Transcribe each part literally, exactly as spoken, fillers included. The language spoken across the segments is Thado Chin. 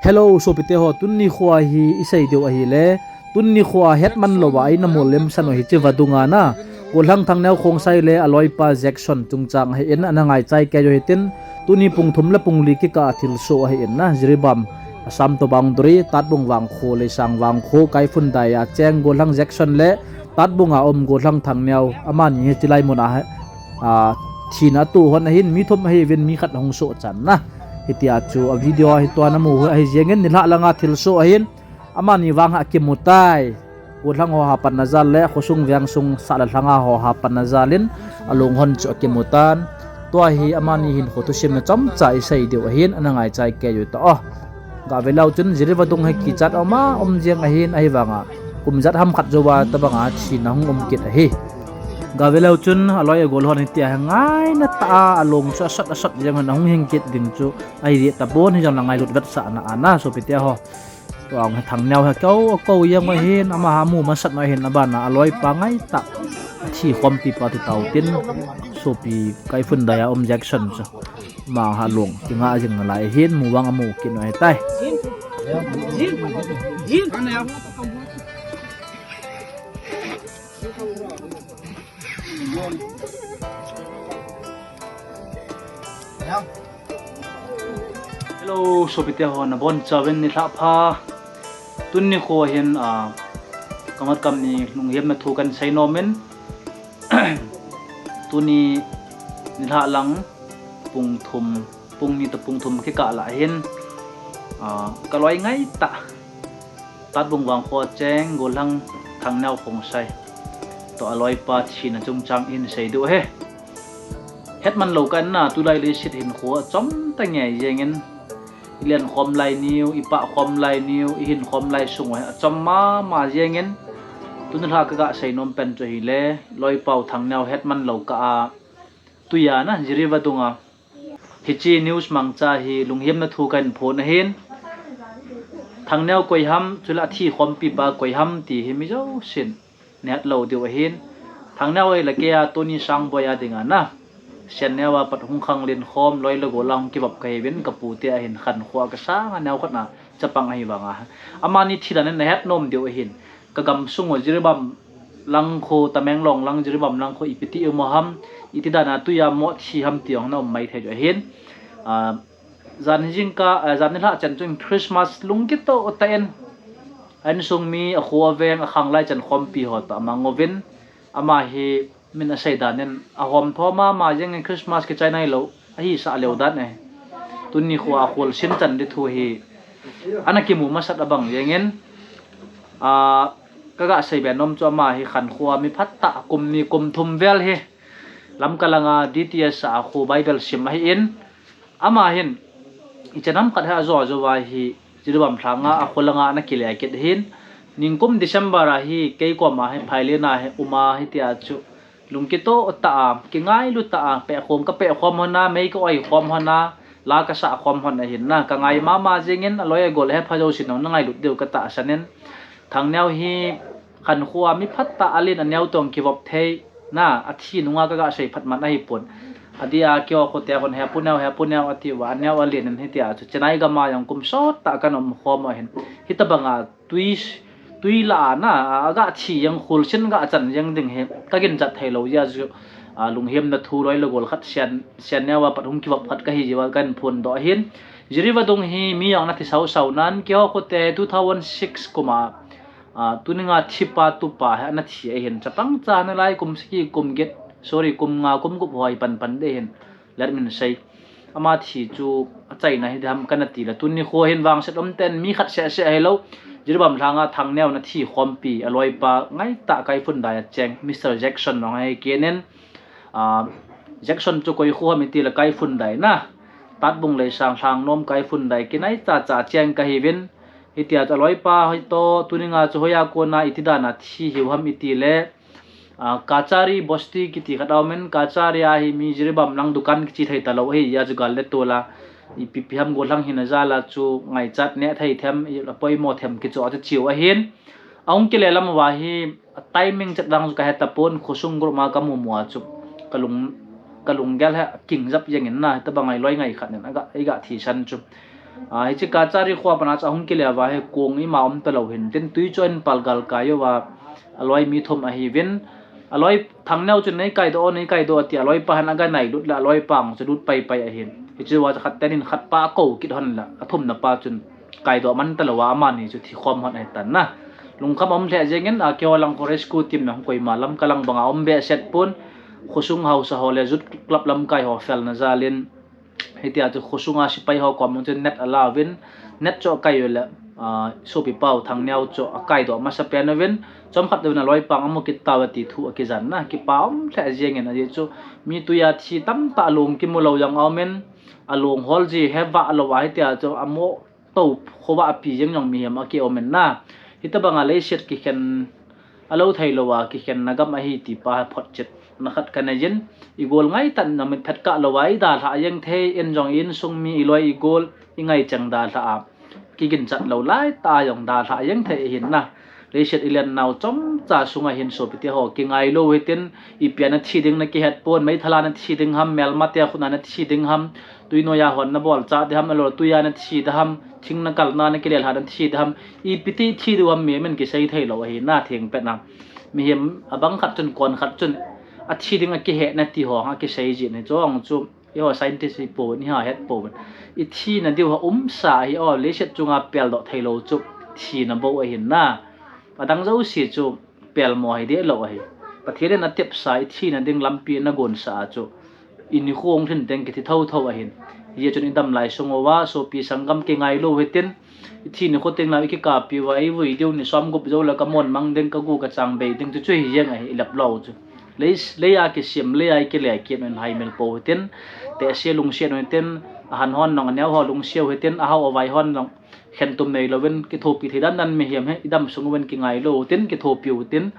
Hello, sopite ho, tuni khoa hi isei diu ahile, tuni khoa hetman louva eina molem san u hiche vadunga na, Golhang Thangneo Khongsai le aloipa Jackson chungchang ahin, ana ngaichai kei u hitin, tuni pung thum le pung li kikah a thilsoh ahin na, Jiribam, Assam to boundary, Tatbung vangkho, Leisang vangkho, Kaiphundai a cheng Golhang Jackson le Tatbung a um Golhang Thangneo, amani hi chilai mun a, a, thina atoh hon ahin, mi thum ahiuvin mi khat ahung soh chan na. Hitia chu a video a hi tua namu u ahi jengin, nilhah langa thilsoh ahin, amani vang hi akimu tai. Golhang ho hapan na jal le, khosung vengsung sah le lhanga ho hapan na jal in, along hon chu akimu tan. Tua hi amani hinkho thusim na chomcha isei diu ahin, ana ngaichai kei u ta o. Gave leu chun Jiri vadung hi kichat um a um jeng ahin, ahivanga kum jat ham khat jouva tobanga thina hung um kit ahi. Gave leu chun aloi agol hon hitia hi ngaina tah a along chu asot asot jeng hon ahung hing kit ding chu ahi deh tapon, hijongle ngailut vetsahna ana sopite ho. Tuang hi Thangneo hi kou, kou jeng u ahin, amaha mu masat u ahin, abana aloipa ngaitah, athi khompi pa tu tau tin, sopi Kaiphundai a um Jackson chu. Amaha long kingah jing nalai ahin, mu vang amu kit u ahitai. Hello, sopite ho, nabonchauvin nilhah pha. Tuni nikho hin, ah, kamat kamni lunghemna thu kahin sei nom in. Tuni nilhah lang pung thum, pung ni toh pung thum kikah lah hin, ah, kaloi ngaitah, Tatbung vangkho a cheng Golhang Thangneo Khongsai toh aloipa thina chungchang ihin sei diu ahi. Hetman lou kana, tulai leiset hinkho achom ta ngei jengin, ilen khom lai niu, ipah khom lai niu, ihin khom lai sung u hi achom mama jengin, tuni nilhah kaga sei nom pen chu ahile, loipau Thangneo hetman lou kah a, tuiya na, Jiri vadunga hiche news mangcha hi lunghemna thu kahin phon ahin. Thangneo koi ham, chule athi khompi pa koi ham ti hi mi jousen nahet lou diu ahin. Thangneo ahile keia Tony Sangboi a dinga na, Senneo a pat hung khanglen khom, loi le gol a hung kivop kahiuvin, kapute ahin, khankho a kasanga neo khat na chapang ahivanga, amani thi dan in nahet nom diu ahin. Kagamsung u Jiribam lang kho, Tamenglong lang, Jiribam lang kho ipi ti um u ham, iti dan a tuiya moh thi ham ti jong na um maithei u ahin. Ah, jan hi jingkah, ah, jan nilhah chan chun Christmas lungkitoh tah in, a insung mi, akho aveng, akhanglai chan khompi ho toh amang uvin, ama hi min asei dan in ahomtho mama jengin, Christmas kichai nailou, ahisah leu dan ahi. Tuni nikho a kholsin chan di thu hi ana kimu masat abang jengin, ah, kaga seibe nom chu ama hi khankho a mi phatah, kum ni kum thum vel hi Lamka langa D T S a akho Bible sim ahin, ama hin ichan ham khat hi ajo jouva hi Jiribam lhanga akho langa ana kile kit ahin, ningkum December a hi kei koma hi Phailen a hi uma hitia chu lungkitoh tah a, kingailu tah a, pehkhom kapeh khom hon a, mei ka-oi khom hon a, la kasah khom hon ahin na, kangai mama jengin, aloi agol hepha jousen jong nangailut diu katahsan in. Thangneo hi khankho a mi phatah, alen aneo toh kivop thei na, athi nunga kaga sei phat man ahipon. Adeh a keiho khote a kon Hepu Neo, Hepu Neo atiuva, aneo alen in hitia chu Chennai gam a jong kum sottah kana umkhom u ahin. Hitobanga tui, tui lah a na, aga thi jeng, kholsin ga chan jeng ding hi kaginchat theilou jeh a chu, ah, lunghemna thu loi le gol khat, Sen, Senneo a pat hung kivop khat kahi jeh uva kahin phondoh ahin. Jiri vadung hi mi jong ana thi sausau nan, keiho khote two thousand six kum a, ah, tuninga thipa tupa hi ana thi ahin, chapang cha nalai kum sagi, kum get, sorry, kum nga, kum gup ho hi panpan ding ahin, let min sei. Ama thi chu achaina hi diham kana tile, tuni nikho hin vangset umtah in mi khat sehseh ahilou, Jiribam lhanga Thangneo ana thi khompi, aloipa ngaitah Kaiphundai a cheng Mister Jackson jong ahi kit in, ah, Jackson chu koi kho ham itile Kaiphundai na, Tatbung Leisang Lhangnom Kaiphundai kinai chacha cheng kahiuvin, hitia chu aloipa hi toh tuninga chu hoiya kona iti dan a thi hiu ham itile, ah, Kachari Bosti kiti khat aumin, Kachari a hi mi Jiribam lang dukan kiche thei talou ahi, hijeh a chu gal le tol a, ipi pi ham golhang hina jal a chu ngaichat neh thei them, apoimo them kichoh a chu cheu ahin. Ahung kile lam uva hi, a timing chet vang chu kahe tapon, khosung group a kamu mu a chu kalung, kalunggel hi akingjap jengin na, hitobang a loi ngai khat nin aga, iga thisan chu. Hiche Kachari khoa pana chu ahung kile uva hi kong ima um talou hin tin tui chu ahin palgal kai uva, aloi mi thum ahiuvin. Aloi Thangneo chun nei kaidoh o, nei kaidoh ati, aloipa hin aga nailut le aloipa chu lut paipai ahin. Hiche uva chu khat tenin khat pa akou kit hon le athumna pa chun kaidoh man talouva amani chu thikhom hon ahitan na. Lungkham aum lheh jengin, keiho lang khu rescue team na hung koima lam kalang banga um behseh pon, khosung haosa ho le youth club lamkai ho felna jalin, hitia chu khosunga sepai ho kom chun net alauvin, net chu akai ule, sopipau Thangneo chu akaidoh masapen uvin, chomkhat uvin aloipa amu kit tauve ti thu akijan na, kipa um lheh jengin, ajeh chu mi tuia thi tamtah long kimu lou jong aumin, along hol ji hevah louva hitia chu amoh tou khovah api jeng jong mihem akiumin na. Hitobanga leiset kikhen alou theilouva kikhenna gam ahi ti pa photchetna khat kaneiyin, igol ngaitah in amit phet kah louva idalhah jeng thei, in jong insung mi, iloi igol, ingaichang dalhah a kiginchat lou laitah a jong dalhah jeng thei ahin na. Leiset ilen nau chomcha sunga hin sopite ho kingailou hitin, ipi a nathi ding nakihet pon, meithal a nathi ding ham, melmate khut a nathi ding ham, tui noiya hon nabolchah ding ham, ahilou tui a nathi ding ham, thing nakalna nakilelhah nathi ding ham, ipi ti thi diu ham mihem in kisei theilou ahi na thengpet na. Mihem abang khat chun, kon khat chun athi ding akihet nati ho akisei jin, hiche jong chu eiho scientist hipouvin, iha het pouvin. Ithina diu ha umsa ahi o, leiset chunga peldoh theilou chu thina bou ahin na. Adang jouse chu pelmo hi dehlou ahi. Pathen in atepsa ithina ding lampi nagonsa a chu inikho hung lhin teng kithi thouthou ahin. Hijeh chun idam lai sung uva sopi sanggam kingailou hitin, ithi nikho tengleh ikikapi uva, eivui diu ni somgup joule kamon mang ding, kagu kachang bei ding, chuchu hijeng ahi, ilep lou chu. Lei, leia kisem, leia ikile kit un haimil pou hitin, tehse lungset u hitin, ahan hon jong aneoho lungseu hitin, ahao avai hon jong khentum neilouvin kithopi thei dandan mihem hi idam sung uvin kingailou utin, kithopiu hitin,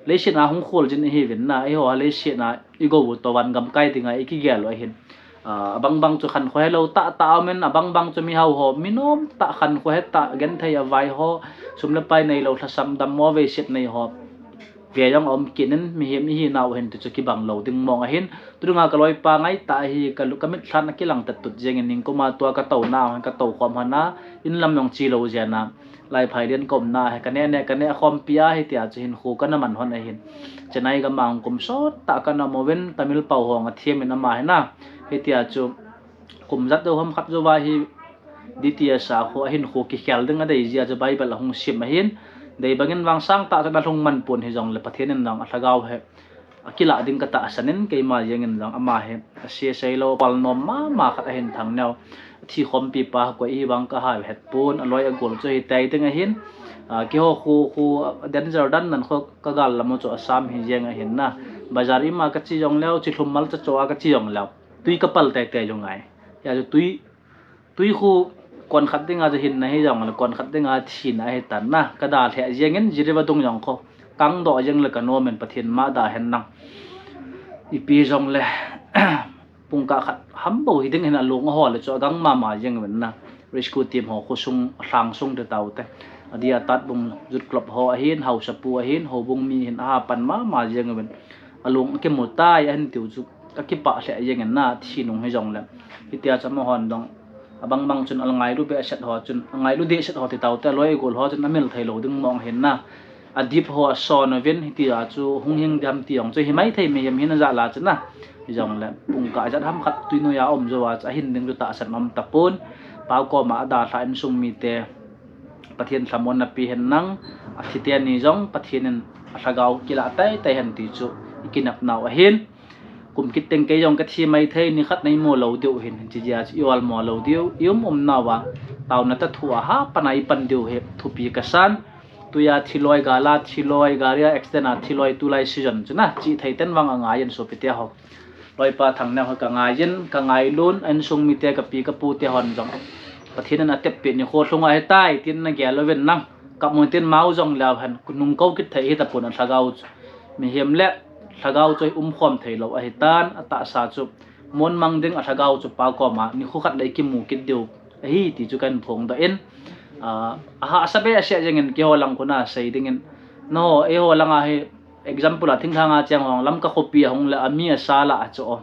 leiset a hung kholjin ihiuvin na, eiho a leiset a igou u toh van gamkai dinga ikigel u ahin. Abangbang chu khankho helou tahtah aumin, abangbang chu mihaoho, minomtah khankho hetah, genthei avai ho, sum le pai neilou, lhasam dammo veiset neiho ve jong aum kit in, mihem ihinau hin ti chu kibang lou ding mong ahin. Tudunga kaloipa ngaitah ahi, ka, kamit lhan akilang tattut jengin, ningkuma tua katouna hin katoukhom hon a, inlam jong chelou jeng a, Laiphailen kaumna hi kaneh neh kaneh khompi a, hitia chu hinkho kana man hon ahin. Chennai gam a hung kum sottah kana um uvin, Tamil pau ho jong athem in ama hi na. Hitia chu kum jat jou ham khat jouva hi D T S a khu ahinkho kikhel ding adei jeh a chu Bible ahung sim ahin. Dei bangin vang sangtah chun alhung man pon hijongle Pathen in jong alhagao hi akilah ding katahsan in, keima jengin jong ama hi ase seilou, palnom mama khat ahin Thangneo. Athi khompi pa koi hivang kahet pon, aloi agol chu hitei ding ahin. Keiho khu, khu danger dan nan khu kagal lam u chu Assam hijeng ahin na. Bazar ima kache jongleu, chilhum malcha cho a kache jongleu, twi kapal teitei jong ngai. Hia chu twi, twi khu konkhat dinga chu hinna hijongle konkhat dinga thina ahitan na. Kadalheh jengin, Jiribam dung jong khu kangdoh jengle kanomin, Pathen ma da hen lang. Ipi jongle pungkah khat ham bou hiding hin along ahol le chu agang mama jeng uvin na. Rescue team ho, khosung, alhang sung te taute, adia Tatbung Youth Club ho ahin, haosapu ahin, houbung mi hin aha pan mama jeng uvin. Along akimu tai ahin tiu chu akipah lheh jengin na, thi nung hijongle. Hitia chu amahon jong abangbang chun angailu behseh ho chun, angailu dehset ho ti taute, aloi agol ho chun amil theilou ding mong ahin na. Adip ho ason uvin, hitia chu hung hing diham ti jong chu himaithei, mihem hina jal a chu na. Hijongle pungkah ijat ham khat twinoiya um jouva chu ahin ding chu tahsan um tapon. Pa koma adalhah insung mite Pathen lhamonna pe hen lang, athi teni jong Pathen in alhagao kilah teitei hen ti chu ikinepnau ahin. Kum kit teng kei jong kathi maithei, nikhat neimu lou diu ahin, hiche jeh a chu iolmo lou diu, ium umnauva taona tathu a hapan a ipan diu hi thupi kasan. Twia thiloi, gal a thiloi, gari a accident a thiloi, tulai season chu na, chihthei ten vang angaiyin sopite ho. Loipa Thangneo hi kangaiyin, kangailun, insung mite, kapi kapu te hon jong Pathen in ateppeh nikho lhung ahitai tin nagel uvin lang. Kamu tin mau jong leu hen, nung kou kit thei hitapon, alhagao chu. Mihem le lhagao chu umkhom theilou ahitan, atahsa chu mon mang ding, alhagao chu Pa koma nikho khat le ikimu kit diu ahi ti chu kahin phongdoh in, ahahsa behseh jengin keiho lang khu nasei dingin, eiho langa hi example a thinglhanga cheng ho, Lamka khopi a hung le ami asa lah a chu o,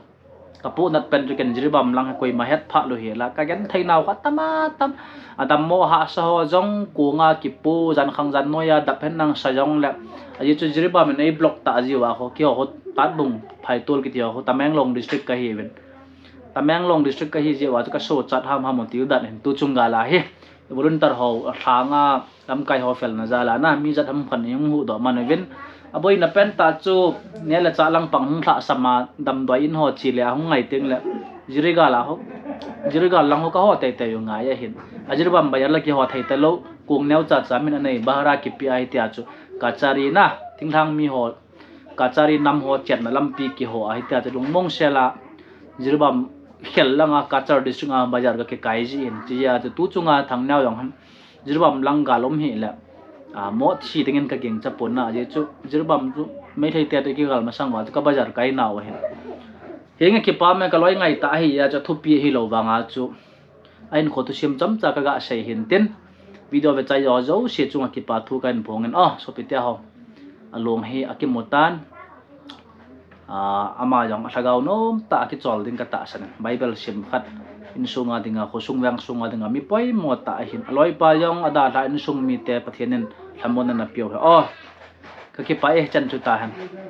Kapohnat pen chu ken Jiribam lang hi koima hetphah lou hela, kagenthei nau kha tam a tam. Adammo hahsa ho jong konga kipo, jankhang jan noiya dap hen nang sa jongle, ajeh chu Jiribam in ei block tah jiuva kho, keiho kho Tatbung Phaitol kiti ho kho Tamenglong district kahiuvin. Tamenglong district kahi jeh uva chu kasochat hamham u tiu dan hin tuchung gal a hi volunteer ho alhanga lamkai ho felna jal a na mi jat ham khat ihung huhdoh man uvin. Aboina pentah chu neh le chah langpang hung lhahsam a, damdoi in ho chele ahung ngai tengle, Jirigal a ho, Jirigal lang ho kaho teitei u ngai ahin. A Jiribam bazar la kiho thei talou, kong neocha cha min anei, bahara kipe a hitia chu Kachari na, thinglhang miho, Kachari nam ho chenna lampi kiho a hitia chu lungmong sela, Jiribam khel langa Cachar district a bazar kakikai jin, chujeh a chu tuchunga Thangneo jong hin Jiribam lang gal um hile, moh thi dingin kagingcha pon na, ajeh chu Jiribam chu Meitei te toh kigal masang uva chu ka bazar kai nau ahin. Henge kipa me, kaloi ngaitah ahi a chu athupi ahilou vanga chu ahinkho thusim chomcha kaga sei hin tin, video vechai ho jouse chunga kipa thu kahin phongin, o sopite ho, along hi akimu tan. Ama jong alhagao nomtah a kichol ding katahsan in, Bible sim khat, insunga dinga, khosung vengsunga dinga mi poimo tah ahin, aloipa jong adalhah insung mite Pathen in lhamonna napeu hi, o kakipah e, chan chu tahen.